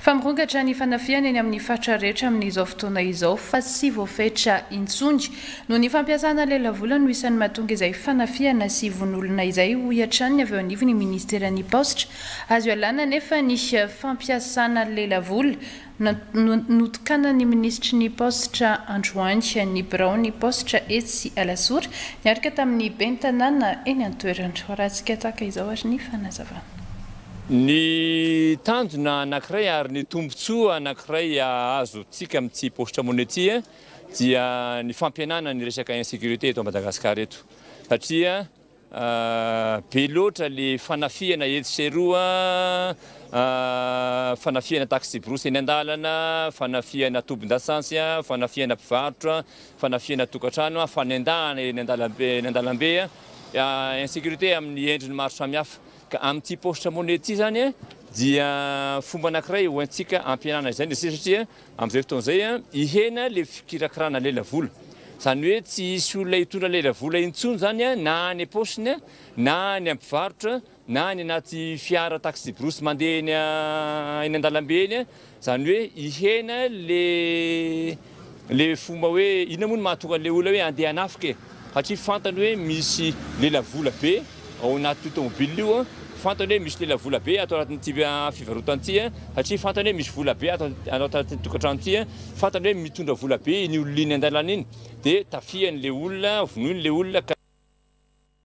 Fa mirongatra ny fanafihana eny amin'ny faritra rehetra amin'izao fotoana izao fa tsy voafetra intsony. Noho ny fampiasana lelavola no isan'ny mahatonga izay fanafihana sy vono olona izay, hoy hatrany ny avy eo anivon'ny ministeran'ny paositra. Azo ialana anefa ny fampiasana lelavola. Notokanan'ny minisitry ny paositra androany ny biraon'ny paositra etsy Alasora niaraka tamin'ny ben'ny tanàna eny an-toerana. Hoarahantsika tahaka izao ary ny fanazavana. Ny tanjona anankiray ary ny tombontsoa anankiray azontsika amin'ity paositra money ity dia ny fampihenana ny resaka insécurité eto Madagasikara eto, satria be loatra le fanafihana etsy sy eroa, fanafihana taxi-brousse eny an-dalana, fanafihana tobin-dasantsy, fanafihana mpivarotra, fanafihana tokantrano, fanendahana eny an-dalambe, eny an-dalambe, insécurité amin'ny endriny maro samihafa. Ka amin'ity paositra money ity zany dia fomba anankiray ho antsika ampihenana izay ny satria amin'izay fotoana izay hihena le fikirakirana lelavola. Izany hoe tsy hisy olona hitondra lelavola intsony zany na any am-paosiny na any am-pivarotra na any anaty fiara taxi-brousse mandeha eny eny an-dalambe eny. Izany hoe hihena le le fomba hoe inona moa no mahatonga an'ilay olona hoe andeha hanafika e? Satria fantany hoe misy lelavola be ao anatin'io tomobile io, fantany hoe misy lelavola be ato anatin'ity fivarotana ity, satria fantany hoe misy vola be ato anatin'ny tokantrano ity, fantany hoe mitondra vola be iny olona iny an-dalana iny, dia tafihany ilay olona, vonoiny ilay olona ka.